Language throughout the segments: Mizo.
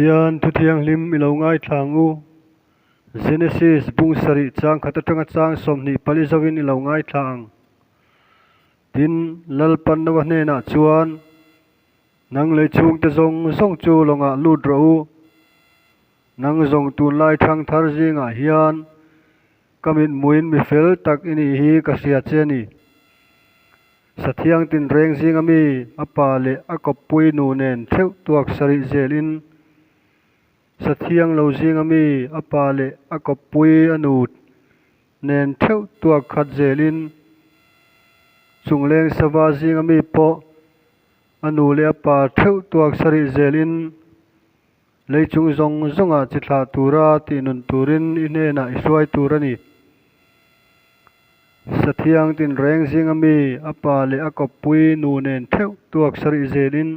Pathian thu thianghlim i lo ngaithla ang u. Genesis bung sarih chang khat atanga chang 24 zauhin i lo ngaithla ang. Tin, Lalpan Noa hnenah chuan, Nang lei chhungte zawng zawng chu lawngah lut rawh u. Nang zawng tunlai thangthar zingah hian ka mithmuin mi fel tak i nih hi ka hria che a ni. Sathiang tinreng zinga mi a pa leh a kawppui nu nen theuh tuak sarih zelin Sathiang lo zinga mi a pa leh a kawppui a nu nen theuh tuak khat zelin Chungleng sava zinga mi pawh a nu leh a pa theuh tuak sarih zelin Lei chung zawng zawngah chi thlah tura tih nun turin i hnenah i hruai tur a ni. Sathiang tinreng zinga mi a pa leh a kawppui nu nen theuh tuak sarih zelin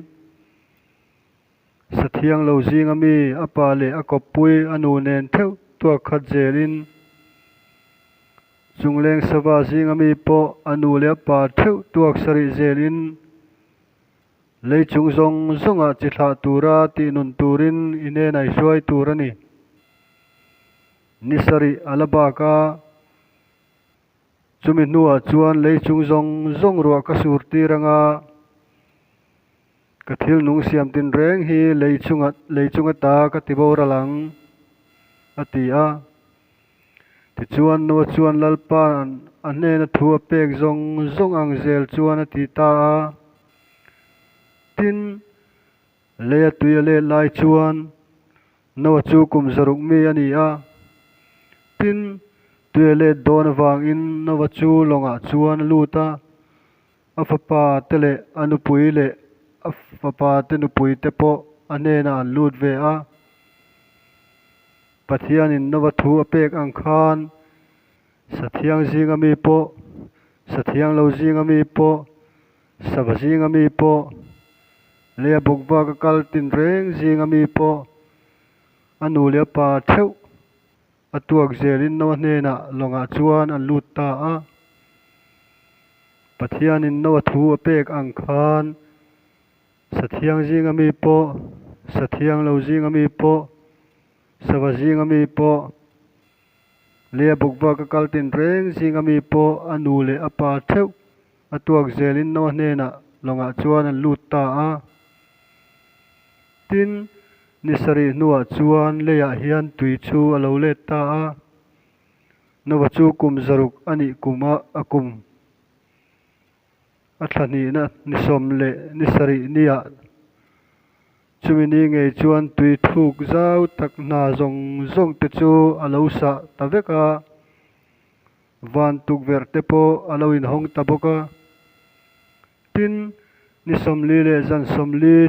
Sathiang lo zinga mi a pa leh a kawppui a nu nen theuh tuak khat zelin Chungleng sava zinga mi pawh a nu leh a pa theuh tuak sarih zelin Lei chung zawng zawngah chi thlah tura tih nun turin i hnenah i hruai tur a ni. Ni sarih a la bak a, chumi hnuah chuan lei chung zawng zawng ruah ka sur tir anga ka thil nung siam tinreng hi lei chunga lei chung ata ka ti boral ang, a ti a. Tichuan Noah chuan Lalpa'n a hnena thu a pek zawng zawng ang zel chuan a ti ta a. Tin, lei a tui a let lai chuan Noah chu kum zaruk mi a ni a. Tin, tui a let dawn avangin Noah chu lawngah chuan a lut a, a fapa te leh a nupui leh a fapa te nupui te pawh a hnenah an lut ve a. Pathianin Nova thu a pek ang khan Sathiang zinga mi pawh, Sathiang lo zinga mi pawh, Sava zinga mi pawh, lei a bawk bak a kal tinreng zinga mi pawh, a nu leh a pa theuh a tuak zelin Noa hnenah lawngah chuan an lut ta a. Pathianin Noa thu a pek ang khan Sathiang zinga mi pawh, Sathiang lo zinga mi pawh, Sava zinga mi pawh, Lei a bawk bak a kal tinreng zinga mi pawh a nu leh a pa theuh a tuak zelin Noa hnenah lawngah chuan an lut ta a. Tin, ni sarih hnuah chuan leiah hian tui chu a lo let ta a. Noa chu kum zaruk a nih kum a a kum a thla hnihna ni sawm leh ni sarih niah Chumi ni ngei chuan tui thuk zau tak hna zawng zawng te chu a lo sah ta vek a, van tukverh te pawh a lo inhawng ta bawk a. Tin, ni 40 leh zan 40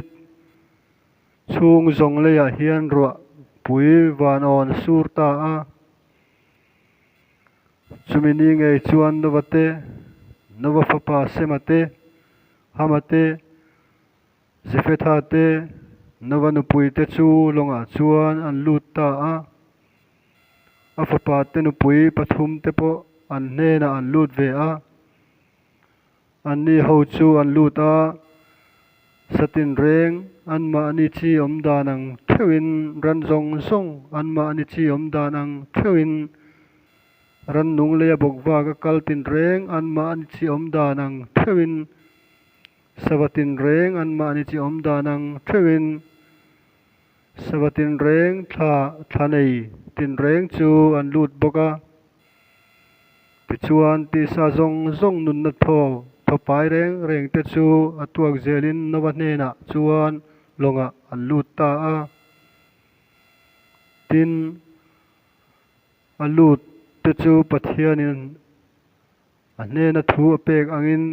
chhung zawng leiah hian ruah pui van awn a sur ta a. Chumi ni ngei chuan Nova te, Nova fapa Sema te, Hama te, Jefetha te Nova nupui te chu lawngah chuan an lut ta a, a fapa te nupui pathum te pawh an hnenah an lut ve a. Anni ho chu an lut a, satinreng anmahni chi awm dan ang theuhin ran zawng zawng anmahni chi awm dan ang theuhin rannung leia bawk vak a kal tinreng anmahni chi awm dan ang theuhin Sava tinreng anmahni chi awm dan ang theuhin sava tinreng thla thla nei tinreng chu an lut bawk a. Tichuan tisa zawng zawng nunna thaw thawpai reng reng te chu a tuak zelin Nova hnenah chuan lawngah an lut ta a. Tin, a lut te chu Pathianin A hnena thu a pek angin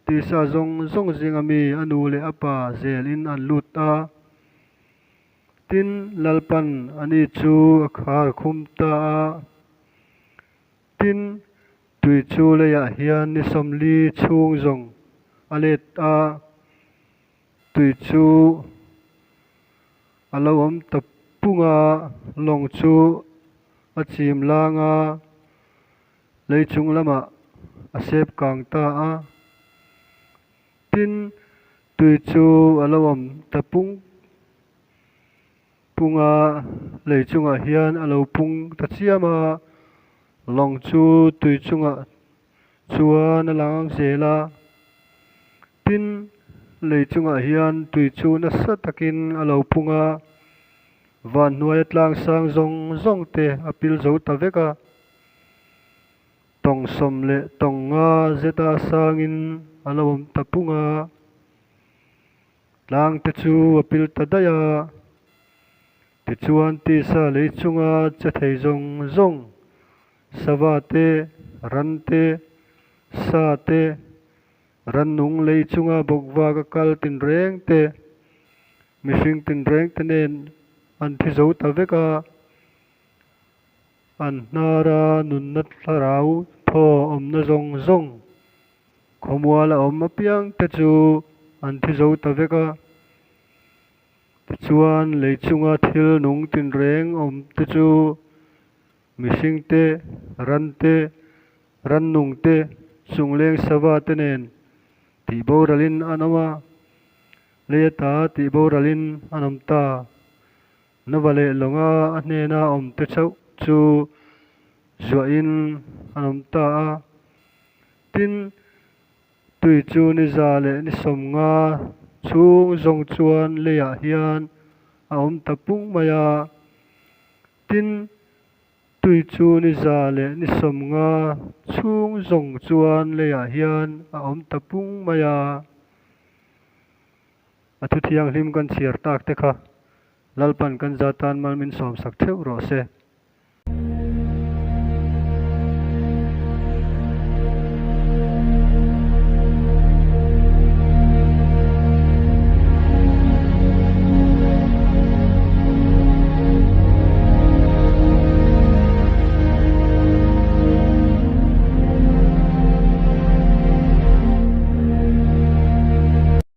tisa zawng zawng zinga mi a nu leh a pa zelin an lut a. Tin, Lalpan ani chu a khar khum ta a. Tin, tui chu leiah hian ni 40 chhung zawng a let a, tui chu a lo awm ta pung a, lawng chu a chim lang a. Lei chung lamah a sep kang ta a, tin tui chu a lo awm ta pung pung a, lei chungah hian a lo pung ta chiam a, lawng chu tui chungah chuan a lang zel a. Tin, lei chungah hian tui chu nasa takin a lo pung a, van hnuaia tlang sang zawng zawng te a pil zo ta vek a. Tawng sawm leh tawng nga zeta sangin a lo awm ta pung a, tlang te chu a pil ta daih a. Tichuan tisa lei chunga che thei zawng zawng, sava te, ran te, sa te, Rannung lei chunga bawkvak a kal tinreng te, mihring tinreng te nen an thi zo ta vek a, an hnara nunna thlarau thaw awmna zawng zawng khawmual a awm apiang te chu an thi zo ta vek a. Tichuan lei chunga thil nung tinreng awm te chu Mihring te, ran te, rannung te, chungleng sava te nen tih boralin an awm a, lei ata tih boralin an awm ta. Nova leh lawnga a hnena awm te chauh chu zuahin an awm ta a. Tin, tui chu ni za leh ni 50 chhung zawng chuan leiah hian a awm ta pung mai a. Tin, tui chu ni za leh ni 50 chhung zawng chuan leiah hian a awm ta pung mai a. A thu thianghlim kan chhiar tak te kha Lalpan kan za tan mal min sawmsak theuh rawh se.